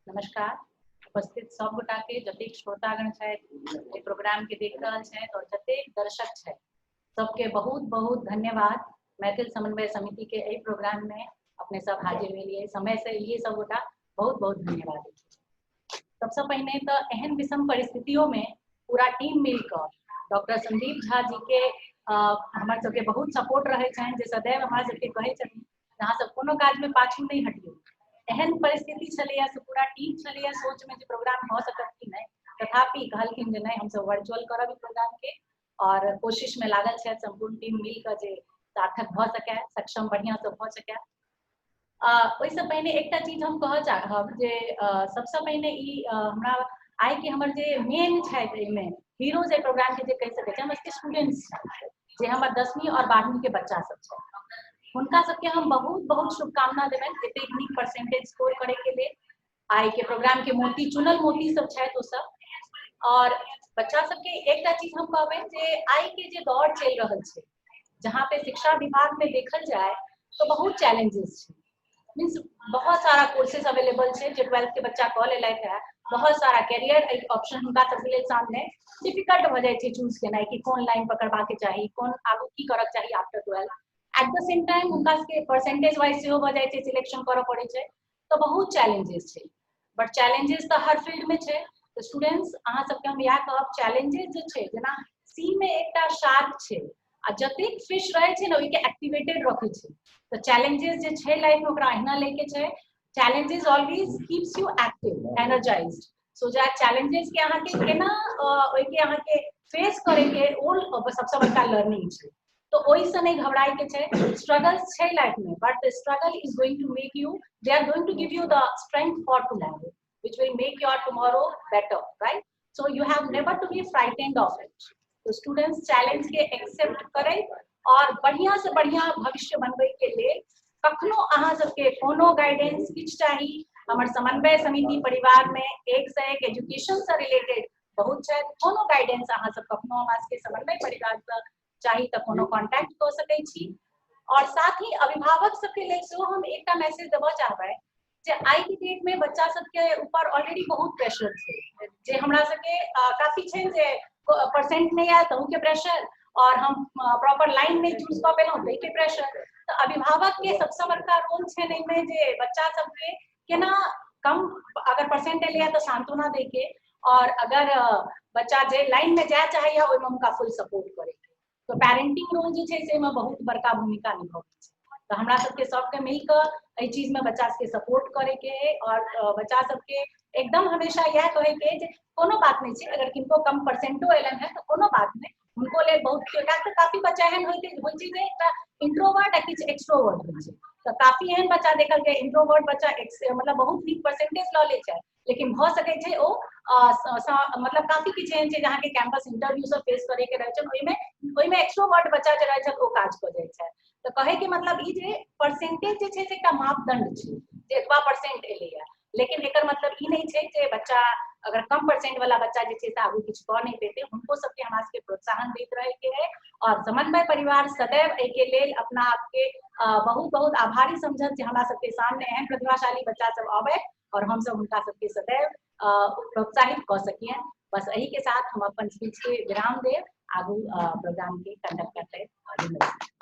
नमस्कार। उपस्थित सब गोटा के, जतेक श्रोतागण छथि, एहि प्रोग्राम के देख रहल छथि और जतेक दर्शक छथि, सबके बहुत बहुत धन्यवाद। मैथिल समन्वय समिति के एहि प्रोग्राम में अपने सब हाजिर भेलिए, समय से एलिए सब गोटा, बहुत बहुत धन्यवाद। सबसे पहिने तो एहन विषम परिस्थितियों में पूरा टीम मिलकर डॉक्टर संदीप झा जी के हमर सबके बहुत सपोर्ट रहे छनि, जे सदैव हमरा सबके कहै छथिन अहाँ सब कोनो काज में पाछू नहीं हटियो। एहन परिस्थिति छलैया से पूरा टीम छलैया सोच में जे प्रोग्राम भऽ सकत कि नहि, तथापि कहलखिन जे नहि, हमसब वर्चुअल करब ई प्रोग्राम के और कोशिश में लागल छथि सम्पूर्ण टीम मिल कऽ जे सार्थक भऽ सकै, सक्षम बढ़िया से भऽ सकै। ओहिसँ पहिने एकटा चीज हम कहऽ चाहब जे सबसँ पहिने ई हमरा आइ के हमर जे मेन छथि एहिमे हीरो जे प्रोग्राम के जे कहि सकै छी, हमर सबके स्टूडेंट्स छथि, जे हमर 10वीं और 12वीं के बच्चा सब छथि, हुनका सबके हम बहुत बहुत शुभकामना देबनि एतेक नीक परसेंटेज स्कोर करे के लेल। आइ के प्रोग्राम के मोती, चुनल मोती सब छथि ओ सब। और बच्चा सबके एकटा चीज हम कहबनि जे आइ के जे दौर चलि रहल छै, जहाँ पे शिक्षा विभाग में देखल जाए तो बहुत चैलेंजेस छै, मीन्स बहुत सारा कोर्सेज अवेलेबल छै जे 12th के बच्चा कऽ लेलथि है, बहुत सारा कैरियर ऑप्शन हुनका सबके लेल सामने, डिफिकल्ट भऽ जाइ छै चूज केनाइ कि कोन लाइन पकड़बाक चाही, कोन आगू की करक चाही after 12। At the same time हुनका सबके परसेंटेज वाइज सेहो भऽ जाइ छै, सिलेक्शन करऽ पड़ै छै, तऽ बहुत चैलेंजेस छै। बट चैलेंजेस तऽ हर फील्ड में छै। तऽ स्टूडेंट्स अहाँ सबके हम इएह कहब, चैलेंजेस जे छै, जेना सी में एकटा शार्क छै आ जतेक फिश रहै छै ने ओहिके एक्टिवेटेड रखै छै, तऽ चैलेंजेस जे छै लाइफ में ओकरा अहिना लैके छै। Challenges always keeps you active, energized. So जा चैलेंजेस के अहाँके केना ओहिके अहाँके फेस करैके ओ सबसँ बड़का लर्निंग छै। तो ओहिसँ नहि घबराए के छै। स्ट्रगल्स छै लाइफ में, but the struggle is going to make you, they are going to give you the strength for tomorrow, which will make your tomorrow better, right? So you have never to be frightened of it. तो students challenge के accept करै और बढ़िया से बढ़िया भविष्य बनबै के लेल कखनो अहाँ सबके कोनो गाइडेंस किछु चाही, हमर समन्वय समिति परिवार में एक से एक एजुकेशन से रिलेटेड बहुत छै, कोनो गाइडेंस अहाँ सब कखनो हमरा सबके समन्वय परिवार से चाही तऽ कोनो कॉन्टैक्ट कऽ सकै छी। और साथ ही अभिभावक सबके लेल सेहो हम एकटा मैसेज देबऽ चाहबै जे आइ के डेट में बच्चा सबके ऊपर ऑलरेडी बहुत प्रेशर छै, जे हमरा सबके काफी छै जे परसेंट नहि आयल तहू के प्रेशर, और हम प्रॉपर लाइन नहि चूज कऽ पेलहुँ ताहि के प्रेशर। तऽ अभिभावक के सबसँ बड़का रोल छै एहिमे जे बच्चा सबके केना कम अगर परसेंट एलैया तऽ सांत्वना दै के, और अगर बच्चा जे लाइन में जाय चाहैया ओहिमे हुनका फुल सपोर्ट करे के। तऽ पेरेंटिंग रोल जे छै से एहिमे बहुत बड़का भूमिका निभाबै छै। तऽ हमरा सबके सबके मिल कऽ एहि चीज में बच्चा सबके सपोर्ट करे के है और बच्चा सबके एकदम हमेशा इएह कहे के है जे कोनो बात नहि छै, अगर किनको कम परसेंटो एलनि है तऽ कोनो बात नहि, हुनको लेल बहुत तऽ काफी बच्चा एहन होइ छै जे एकटा इंट्रोवर्ट आ किछु एक्सट्रोवर्ट होइ छै। तऽ काफी एहन बच्चा देखल गेल इंट्रोवर्ट बच्चा मतलब बहुत नीक परसेंटेज लऽ लै छै, लेकिन भऽ सकै छै ओ मतलब काफी किछु एहन छै जे अहाँके कैंपस इंटरव्यू सब फेस करे के रहै छै, ओहिमे एक्सट्रोवर्ट बच्चा जे रहै छै ओ काज कऽ जाइ छै। तऽ कहै के मतलब ई जे परसेंटेज जे छै से एकटा मापदंड छै जे एतबा परसेंट एलैया, लेकिन एकर मतलब ई नहि छै जे बच्चा अगर कम परसेंट वाला बच्चा जे छै से आगू किछु कऽ नहि पेतै। हुनको सबके हमरा सबके प्रोत्साहन दैत रहै के है और समन्वय परिवार सदैव एहिके लेल अपना आपके बहुत बहुत आभारी समझत जे हमरा सबके सामने एहन प्रतिभाशाली बच्चा सब अबै और हमसब हुनका सबके सदैव प्रोत्साहित कऽ सकिए। बस एही के साथ हम अपन स्पीच के विराम देब, आगू प्रोग्राम के कंडक्ट करते।